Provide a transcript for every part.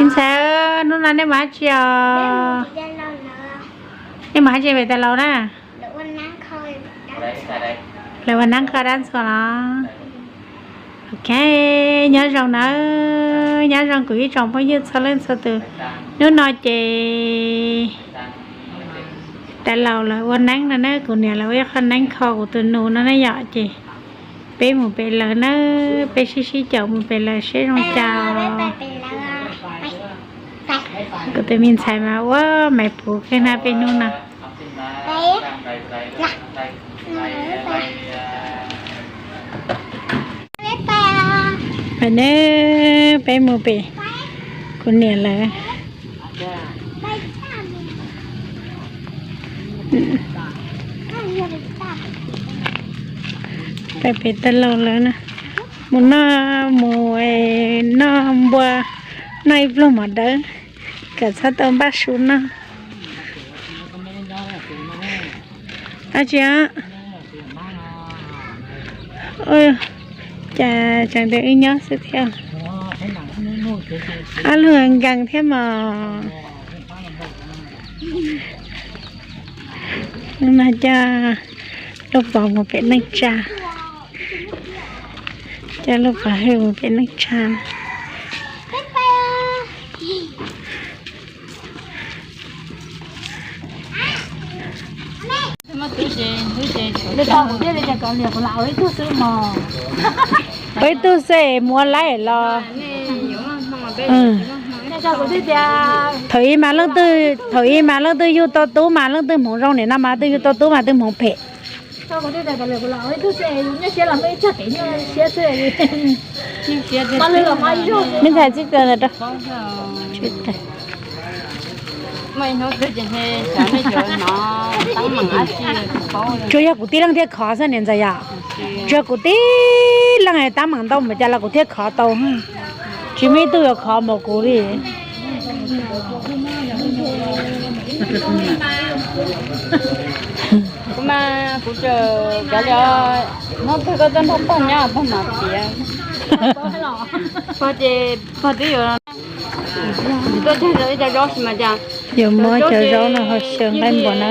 Me ntxhais, hnub no nej mus dab tsi os? Nej mus dab tsi pem tas laus na? Lawv ua neeb kho dab ntxhua los? Ok, nyob zoo nawb, nyob zoo kuv ib tsoom phooj ywg txhua leej txhua tus. Hnub no ces tas laus lawv ua neeb no na, kuv niam lawv ua ib qho neeb kho kuv tus nus no na yom, ces peb mus pem lawv na, peb sib sib caum mus pem lawv seb zoo cas. Kuv tus me ntxhais mas ua maiv puv kawg na peb hnub no. Pais ne, peb mus pem kuv niam lawv. Pais pem tas laus lawv na, mus noj, mus noj npua, noj ib pluag mov dawb, kom txhob tau npaj su noj. Dab tsi? Cas tseem tias wb nyob xwb thiab. Ob lub nkees thiab mos. No coj lub pov mus pem neej tsa, coj lub pov hwj mus pem neej tsa. Ua ib tug xwb mus ua laib los. Thaum ub mas leej twg, thaum ub mas leej twg yug tau tub mas leej twg hmoov zoo, nim no mas twg yug tau tub mas twg hmoov phem. Me ntxhais txib tawm rau. Tsuas yog kuv tib leeg thiaj khov xwb niam ntxawm yom. Tsuas yog kuv tib leeg tab meeg ntau npaum cas los kuv thiaj khov tau. Tsis muaj ib tug yuav khov npaum kuv li. Kuv mas kuv tseem kav liam, hnub twg koj tuaj nrog pog nyob pog mam piav. Pog ces pog twb yuav, tuaj cog ib co zaub xwb mas cas. Yuav muab cov zaub no ho xyaw nqaij npua na.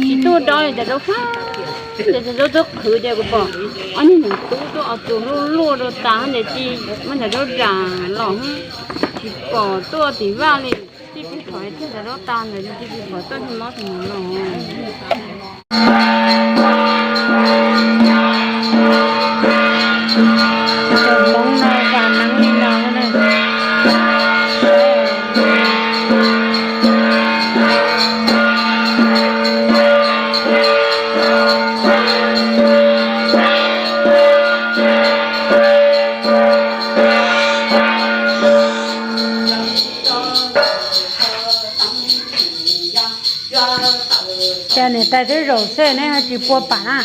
Tsis tuaj rau cov zaub fab, cov zaub twb qhwv ces kuv pom ob niag niam tub tuaj ua tus luaj luaj rau tas ntawd ces muab cov zaub zam los tsis pom tuaj tim vaj li. Tij plig thov thiaj cov zaub tas ntawd ces tij plig thov tuaj mob tus mus los. Hmoob no vam neeb li no na. Cas niam tais twb zaum xwb neb ho tsis pua pam na?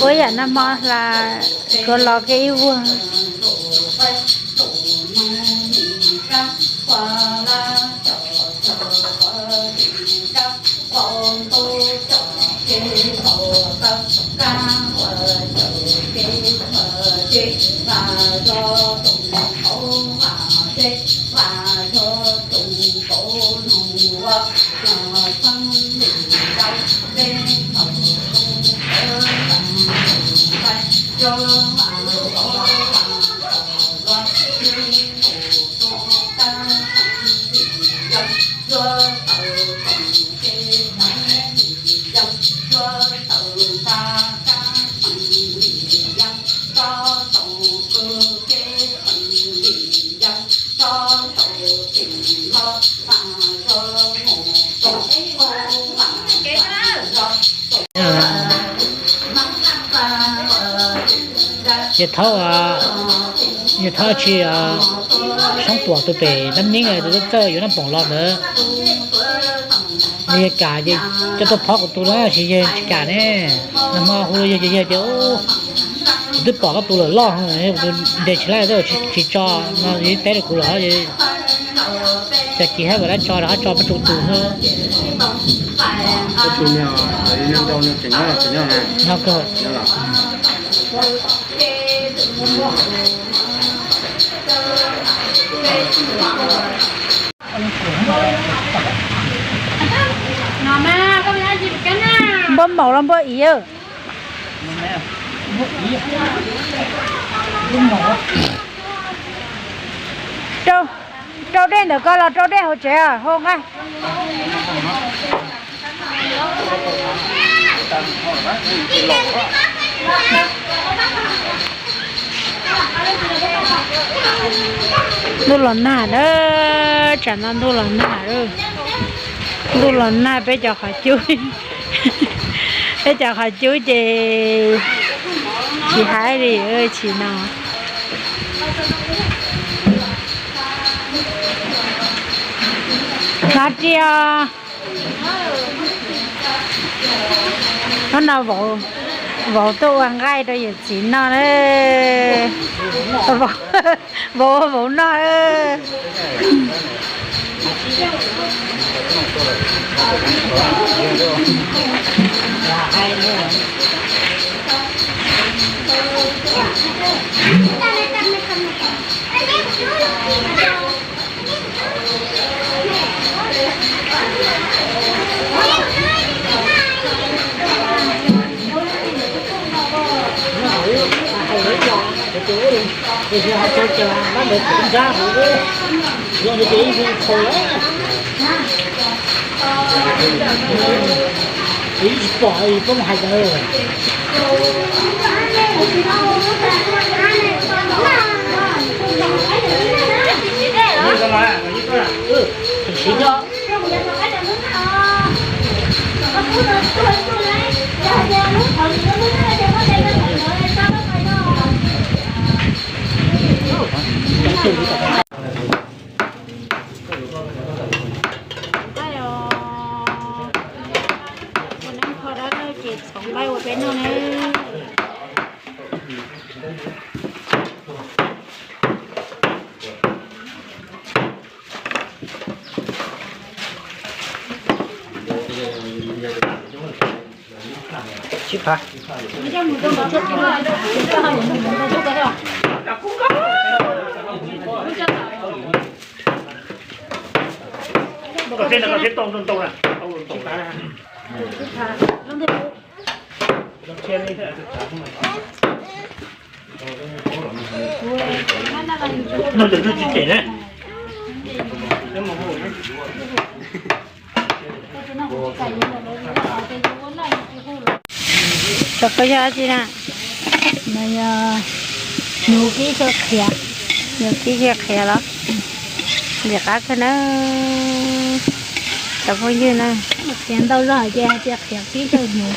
Ua yam nag hmo hla, kuv los kiag ib vuag. Yawg Thaub, yawg Thaub tsis, Soob Tuam tus pem Nab Neeb tus txawj yuav Nab Poom los ntawd, yawg kam ces coj tuaj phob kuv tus los sis yawg tsis kam ne. Nag hmo hu yawg ces yawg tias, kuv twb pom koj tus lawm loj, kuv tus nres tsis laij tsis tso no, teb rau kuv lawm. Cas kis hab vas dab tso rau hab tso pab tsu tus no. Npua maum los npua iv? Rau dej ntawm ko los rau dej hauv tsev hau nqaij. Ntuj los nag na, tsam no ntuj los nag, ntuj los nag peb cov qhov cub, peb cov qhov cub ces tsis haib li, tsis no. Hnav riam. Hnub no vauv tuaj ua nqaij rau yawm txiv noj na. Vauv ua vauv noj. Ib tsis pom peb hais tau. Siv no. Ua neeb kho dab laug ces txhoov nqaij ua peb noj ne. Sib phav. Tsov koj yog dab tsi na? No yog hnyuv kib xyaw qhiav. Hnyuv kib xyaw qhiav los? Lim qab kawg na. Cov phooj ywg na, qhiav ntau zog ces hais tias qhiav kib xyaw hnyuv.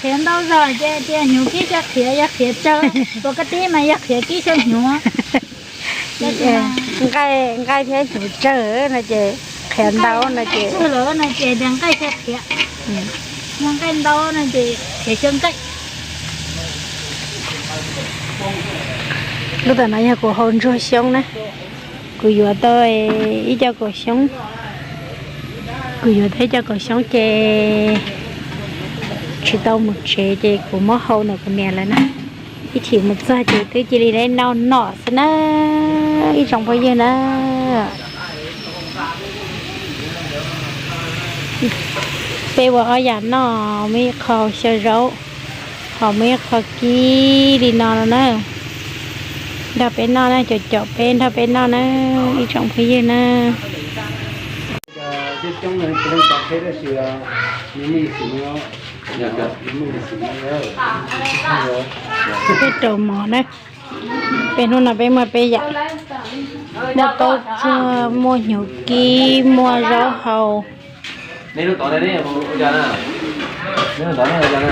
Qhiav ntau zog ces hais tias hnyuv kib xyaw qhiav, yog qhiav tsawg, ua kab tib mas yog qhiav kib xyaw hnyuv. Nqaij thiab hnyuv tsawg no ces qhiav ntau no ces, no ces nqaij xyaw qhiav, nqaij ntau no ces qhiav xyaw nqaij. Lub tam no yog kuv hau ntsuag xyoob na. Kuv yuav tau ib co kaum xyoob, kuv yuav tau ib co kaum xyoob ces tsis tau mus tsev ces kuv muab hau ntawm kuv niam lawv na. Ib chim mus txog ces twb cia li noj nom xwb na, ib tsoom phooj ywg na. Peb ua ob yam noj, muaj ib qho xyaw zaub, ho muaj ib qho kib li no no na. Nrog peb noj na, caum caum peb nrog peb noj na, ib tsoom phooj ywg na. Peb rau mov na, peb hnub no peb muaj peb yam, muaj taub tsuag, muaj hnyuv kib, muaj zaub hau. Neb lub tod ne, neb lub tod ne, neb lub tod ne.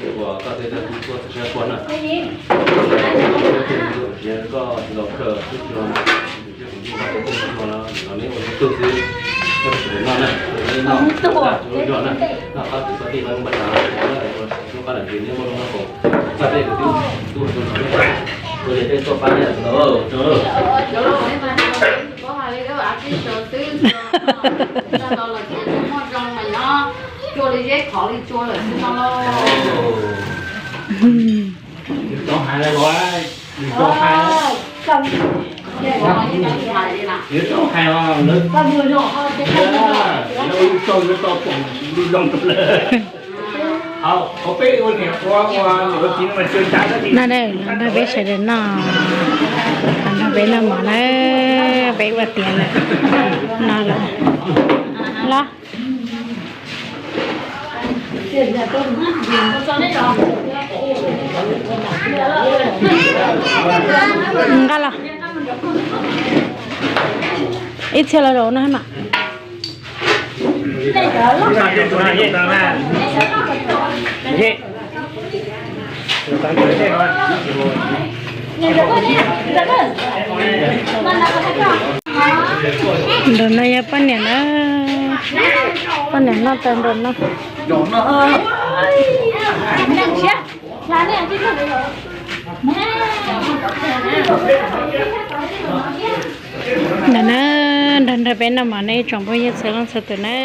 txij uas koj tej tub tuaj txog sab tuaj na. Koj tsis los kawm tub tuaj, tus tsis los kawm tub tuaj no, los neb ua tub xwb, koj tsis noj na, noj tub tuaj na, noj qab tus koj tij pab npaj tas, noj qab lam tis neb muaj lub noj haus, txaj peb kwv tij tub tuaj no, ua li peb tuaj pab neb los. Tau hais lawm los, tau hais, tau hais lawm. Lub zoo rau lawm. Hauv peb ua niam ua ua niam ua txiv no mas tsw ntsa. No de, los nrog peb sawv daws noj, los nrog peb noj mov na, peb ua tiav lawm, no lawm los. Nqa los ib txhia los zaum no mas. Nram no yog poj niam na, poj niam noj tau nram no. Nram na, nrog nrog peb noj mov ne tsoom phooj ywg txhua leej txhua tus na.